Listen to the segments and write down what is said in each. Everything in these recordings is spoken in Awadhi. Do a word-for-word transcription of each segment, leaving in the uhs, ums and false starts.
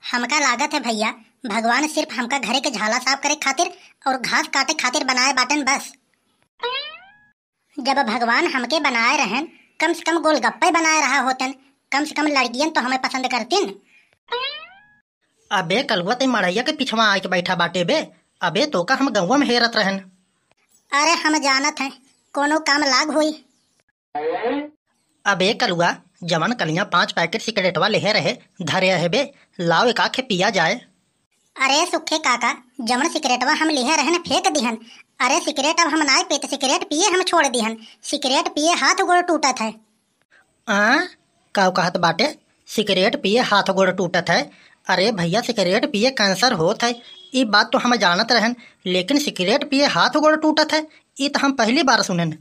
हमका लागत है भइया, भगवान सिर्फ हमका घरे के झाला साफ करे खातिर और घास काटे खातिर बनाए बाटन बस। जब भगवान हमके बनाए रहन, कम से कम गोलगप्पे बनाए रहा होतन, कम से कम लड़कियन तो हमें पसंद करतिन। अबे कलुआ, ते मड़ैया के पिछवा आइके बैठा बाटे बे। अबे तोका हम गौवा में हेरत रहन। अरे हम जानत हैं, कोनो काम लाग होई। अबे कलुआ, जवन कलिया पाँच पैकेट सिगरेटवा लेहे रहे, धरे है बे, लाओ एक आखे पिया जाए। अरे सुखे काका, जवन सिगरेटवा हम लेहे रहन फेंक दिहन। अरे सिगरेट अब हम नाय पीत, सिगरेट पिए हम छोड़ दिहन। सिगरेट पिए हाथ गोड़ टूटत है। आ? का कहत बाटे? सिगरेट पिए हाथ गोड़ टूटत है? अरे भइया, सिगरेट पिए कैंसर होत है, ई बात तो हम जानत रहन, लेकिन सिगरेट पिए हाथ गोड़ टूटत है, ई तो हम पहली बार सुनन।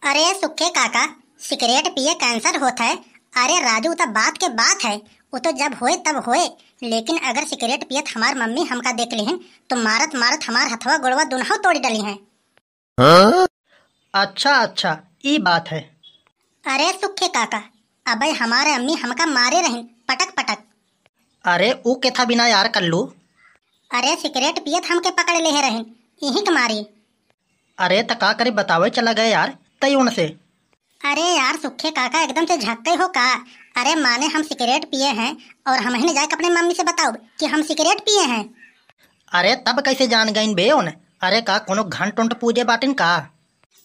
अरे सुखे काका, सिगरेट पिए कैंसर होत है? अरे राजू, उ तो बात के बात है, उ तो जब होए तब होए, लेकिन अगर सिगरेट पियत हमार मम्मी हमका देख लिहिन तो मारत मारत हमार हथवा गोड़वा दुनहु तोड़ डली हैं। अच्छा अच्छा, ई बात है। अरे सुखे काका, अबे हमारे अम्मी हमका मारे रहिन पटक पटक। अरे ऊ केथा बिना यार कल्लू? अरे सिगरेट पियत हमके पकड़ लेहे रहिन, इही के मारी। अरे त का करी, बतावे चला गए यार तई उनसे। अरे यार सुखे काका, एकदम से झक्के हो का? अरे माने हम सिगरेट पिए हैं और हमहिन जाके अपने मम्मी से बताउब कि हम सिगरेट पिए हैं। अरे तब कैसे जान गइन बे उन? अरे का कोनो घंट उंट पूजे बाटिन का?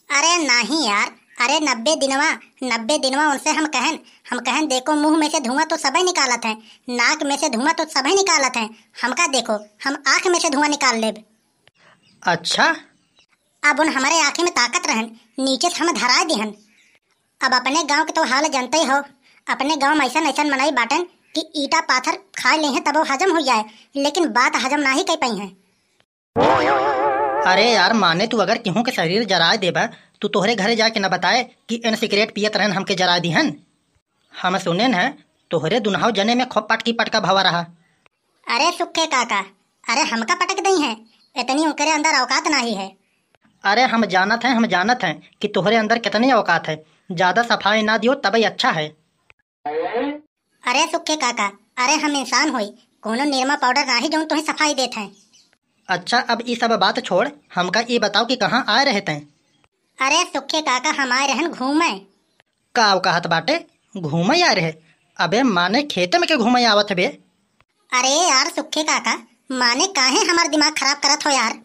अरे नाही यार, अरे नब्बे दिनवा, नब्बे दिनवा उनसे हम कहन, हम कहन देखो मुंह में से धुआं तो सबे निकालत हैं, नाक में से धुआं तो सबे निकालत हैं, हमका देखो, हम आँख में से धुआं निकाल लेब। अच्छा। अब उन हमरे आँखी में ताकत रहन, नीचे से हम धराए दिहन। अब अपने गांव के तो हाल जनते हो, अपने गांव में ऐसन ऐसन मनई बाटन कि ईटा पाथर खाए लेहें तबो हजम हो जाए, लेकिन बात हजम नाही कर पाई हैं। अरे यार, माने तू अगर केहू के शरीर जराए देबा, तू तोहरे घरे जाके न बताए कि एन सिगरेट पियत रहन, हमके जराए दिहन। हम सुनेन है, तोहरे दुनहौ जने में खूब पटकी पटका भवा रहा। अरे सुखे काका, अरे हमका पटक दई हैं, इतनी उनकरे अंदर औकात नाही है। अरे हम जानत हैं, हम जानत हैं कि तोहरे अंदर कितनी औकात है। ज्यादा सफाई ना दियो तबे अच्छा है। अरे सुखे काका, अरे हम इंसान होई, कोनो निरमा पाउडर नाही जौन तुहें सफाई देत हैं। अच्छा, अब ई सब बात छोड़, हमका ई बताओ कि कहाँ आए रहे तैं? अरे सुखे काका, हम आए रहन घूमे। का कहत बाटे? घूमे आए रहे? अबे माने खेते में के घूमे आवत हबे? अरे यार सुखे काका, माने काहे हमार दिमाग खराब करत हो यार?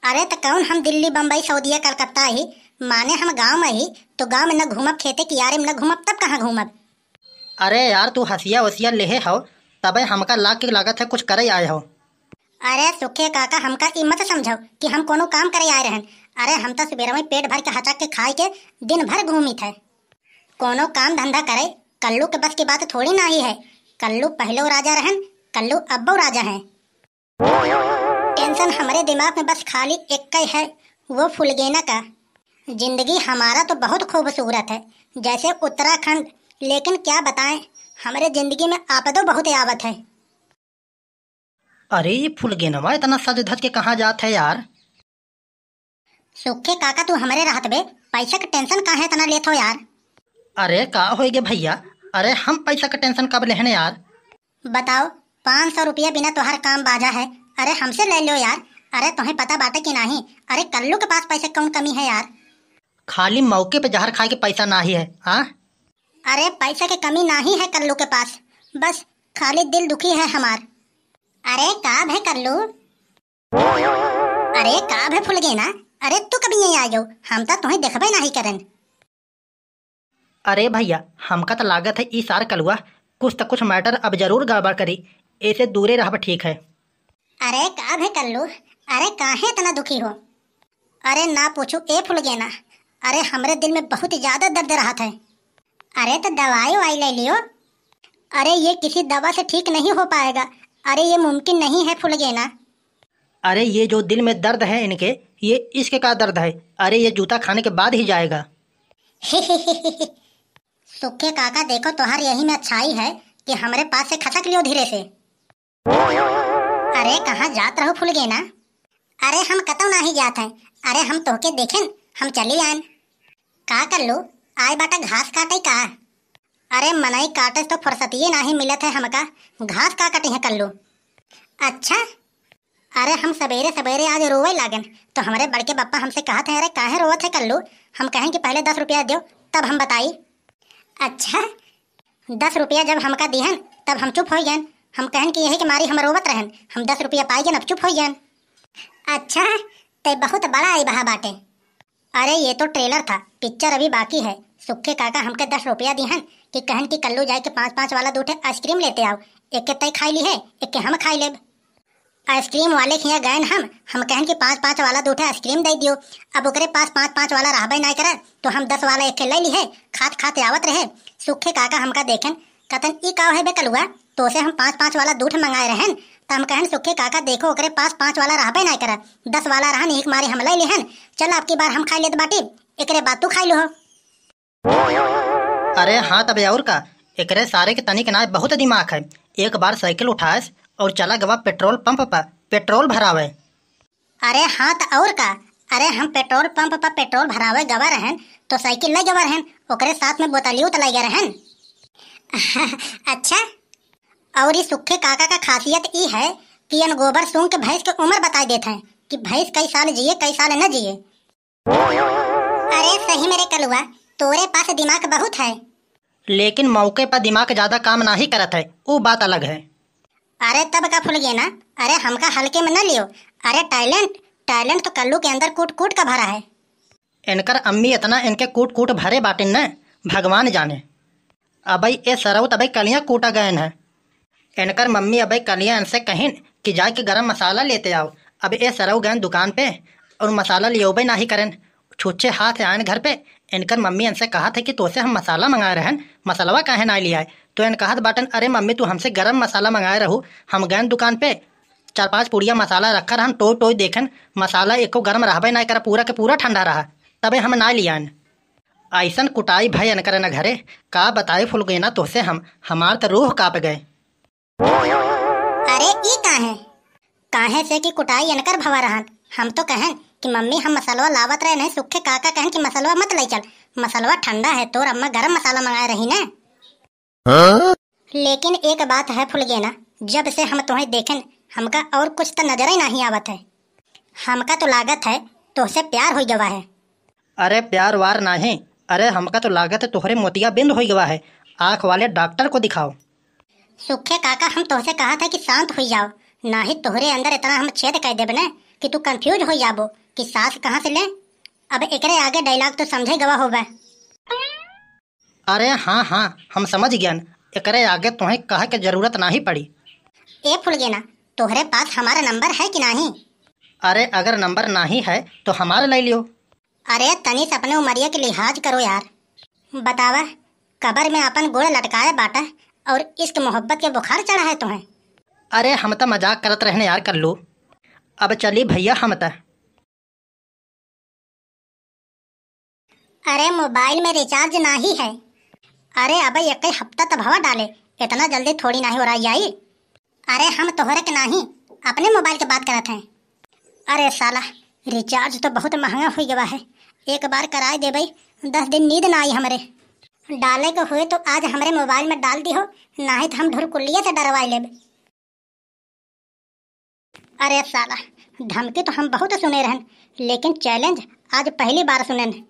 अरे त कौन हम दिल्ली, बम्बई, सऊदिया, कलकत्ता ही, माने हम गाँव में ही, तो गाँव में न घूमब, खेते कियारे में न घूमब, तब कहाँ घूमब? अरे यार, तू हँसिया वसिया लेहे हौ, तबे हमका लाग के लागत है कुछ करे आए हौ। अरे सुखे काका, हमका ई मत समझौ कि हम कोनो काम करे आए रहन। अरे हम त सुबेरवे पेट भर के हचक के खाए के दिन भर घूमित है। कोनो काम धंधा करे, कल्लू के बस की बात थोड़ी नाही है। कल्लू पहलो राजा रहन, कल्लू अब्बो राजा हैं। टेंशन हमरे दिमाग में बस खाली एक ही है, वो फुलगेना का। जिंदगी हमारा तो बहुत खूबसूरत है, जैसे उत्तराखंड, लेकिन क्या बताएं, हमरे जिंदगी में आपदो बहुत आवत है। अरे, ये फुलगेनवा इतना सज धज के कहाँ जात है यार? सुखे काका, तू हमरे रहत बे, पैसा के टेंशन काहे इतना लेत हो यार? अरे, का होई गे भइया? अरे, हम पैसा के टेंशन कब लेहने यार? बताओ, पाँच सौ रुपया बिना तोहार काम बाझा है? अरे, हमसे ले लो यार। अरे, तोहें पता बाटे कि नाही? अरे, कल्लू के पास पैसा के कौन कमी है यार? खाली मौके पे जहर खाए के पैसा नाही है, हाँ? अरे, पैसा के कमी नाही है कल्लू के पास, बस खाली दिल दुखी है हमार। अरे, का भे कल्लू? अरे, का भे फुलगेना? अरे, तू कब यहीं आ गयो? हम तो तुहें देखबे नाही करन। अरे भइया, हमका त लागत है ई सार कलुआ कुछ त कुछ matter अब जरूर गड़बड़ करी, एसे दूरे रहब ठीक है। अरे का भे कल्लू, अरे काहे इतना दुखी हो? अरे ना पूछू ए फुलगेना, अरे हमरे दिल में बहुत ज्यादा दर्द रहत है। अरे तो दवाई ववाई ले लियो। अरे ये किसी दवा से ठीक नहीं हो पाएगा। अरे ये मुमकिन नहीं है फुलगेना। अरे ये जो दिल में दर्द है इनके, ये इश्क का दर्द है। अरे ये जूता खाने के बाद ही जाएगा। सुखे काका, देखो तोहार यही में अच्छाई है कि हमरे पास से खसक लियो धीरे से। अरे कहाँ जात रहो फुलगेना? अरे हम कतौ नाही जात हैं। अरे हम तोहके देखेन, हम चली आएन। का कल्लू, आए बाटा घास काटे का? अरे मनई काटे से तो फुर्सतिये नाही मिलत है हमका, घास का कटी है कल्लू? अच्छा, अरे हम सबेरे सबेरे आज रोवे लागन, तो हमरे बड़के बप्पा हमसे कहत हैं, "अरे काहे रोवत है कल्लू?" हम कहन कि "पहले दस रुपया दो, तब हम बताई।" अच्छा, दस रुपया जब हमका दिहन, तब हम चुप होइ गयन। हम कहन कि "यही के मारी हम रोवत रहन, हम दस रुपया पाइ गयन, अब चुप होइ गयन।" अच्छा, ते बहुत बड़ा आई बहा बाटे। अरे ये तो ट्रेलर था, पिक्चर अभी बाकी है। सुखे काका हमके दस रुपया दिहन कि कहन कि "कल्लू जाए के पाँच पाँच वाला दू ठे आइसक्रीम लेते आओ, एक के तय खाई ली है, एक के हम खाई लेब।" आइसक्रीम वाले के हियाँ गयन हम, हम कहन कि "पाँच पाँच वाला दू ठे आइसक्रीम दे दियो।" अब ओकरे पास पाँच पाँच वाला रहबे नाय करे, तो हम दस वाला एक ठे ले ली है। खात खात आवत रहे, सुखे काका हमका देखेन, कहतन, "ई का है बे कलुआ, तोसे हम पाँच पाँच वाला दू ठे मंगाए रहन।" त हम कहन, "सुखे काका देखो, ओकरे पास पाँच वाला रहबे नाय करे, दस वाला रहन, एक मारे हम ले लिहन। चल, अब की बार हम खाई लेत बाटी, एकरे बाद तू खाई लो हो।" अरे हाँ, तबे और का, एकरे सारे के तनिक नाय बहुत दिमाग है। एक बार साइकिल उठाएस और चला गवा पेट्रोल पंप पर पेट्रोल भरावे। अरे हाँ, त और का, अरे हम पेट्रोल पंप पर पेट्रोल भरावे गवा रहन, तो साइकिल ले गवा रहन, ओकरे साथ में बोतलियो त ले गए रहन। अच्छा, और ई सुखे काका का खासियत ई है कि एन गोबर सूंघ के भैंस के उम्र बताई देत हैं कि भैंस कई साल जिए, कई साल न जिए। अरे सही में रे कलुआ, तोरे पास दिमाग बहुत है। लेकिन मौके पर दिमाग ज्यादा काम नाही करत है, ऊ बात अलग है। अरे तब का फुलगेना, अरे हमका हल्के में न लियो। अरे टैलेंट, टैलेंट तो कल्लू के अंदर कूट कूट का भरा है। इनकर अम्मी इतना इनके कूट कूट भरे बाटिन न, भगवान जाने। अबई ए सरऊ तबई कलियाँ कूटा गयन है। इनकर मम्मी अबई कलियाँ इनसे कहिन कि जाए के गरम मसाला लेते आओ। अब ए सरऊ गयन दुकान पे और मसाला लियोबे नाही करेन। छुच्छे हाथ आयन घर पे। इनकर मम्मी इनसे कहत है कि "तोसे हम मसाला मंगाए रहन, मसलवा काहे ना लियाए?" तो इन कहत बाटन, "अरे मम्मी, तू हमसे गरम मसाला मंगाए रहू, हम गयन दुकान पे, चार पाँच पुड़िया मसाला रखा रहन, टोई टोई देखन, मसाला एको गरम रहबे ना करा, पूरा के पूरा ठंडा रहा, तबे हम ना लियान।" ऐसन कुटाई भय इनकर न घरे, का बताए फुलगेना तोसे हम, हमार त रूह काँप गए। अरे ई काहे? काहे से कि कुटाई इनकर भवा रहन। हम तो कहन कि "मम्मी, हम मसलवा लावत रहे नहीं, सुखे काका कहन कि मसलवा मत ले चल, मसलवा ठंडा है, तोर अम्मा गरम मसाला मंगाए रही ने।" हाँ? लेकिन एक बात है फुलगेना, जब से हम तोहे देखेन, हमका और कुछ त नजरे नहीं आवत है। हमका तो लागत है तोहसे प्यार होइ गवा है। अरे प्यार वार नाही, अरे हमका तो लागत है तोहरे मोतियाबिंद होइ गवा है। आँख वाले डॉक्टर को दिखाओ। सुखे काका, हम तोहसे कहत है कि शांत होइ जाओ, नाही तोहरे अंदर इतना हम छेद कर देब न कि तू कंफ्यूज होइ जाबो कि साँस कहाँ से ले। अब एकरे आगे डायलॉग तो समझे गवा होबे। अरे हाँ हाँ, हम समझ गयन, एकरे आगे तोहे कहे के जरूरत नाही पड़ी। ए फुलगेना, तोहरे पास हमारा नंबर है कि नाही? अरे अगर नंबर नाही है तो हमारा ले लियो। अरे तनी से अपने उमरिया के लिहाज करो यार। बतावा, कबर में अपन गोड़ लटकाए बाटा और इश्क मोहब्बत के बुखार चढ़ा है तुम्हें। अरे हम त मजाक करत रहने यार कल्लू। अब चली भैया हम त। अरे मोबाइल में रिचार्ज नाही है। अरे अब एक हफ्ता त भवा डाले, इतना जल्दी थोड़ी नाही ओराई जाई। अरे हम तोहरे के नाही, अपने मोबाइल के बात करत हैं। अरे साला, रिचार्ज तो बहुत महंगा होइ गवा है, एक बार कराए देबई, दस दिन नींद ना आई हमरे। डाले के हुए तो आज हमरे मोबाइल में डाल दिहो, नाही त हम ढुरकुल्लिया से डरवाई लेब। अरे साला, धमकी तो हम बहुत सुने रहन, लेकिन चैलेंज आज पहली बार सुनेन।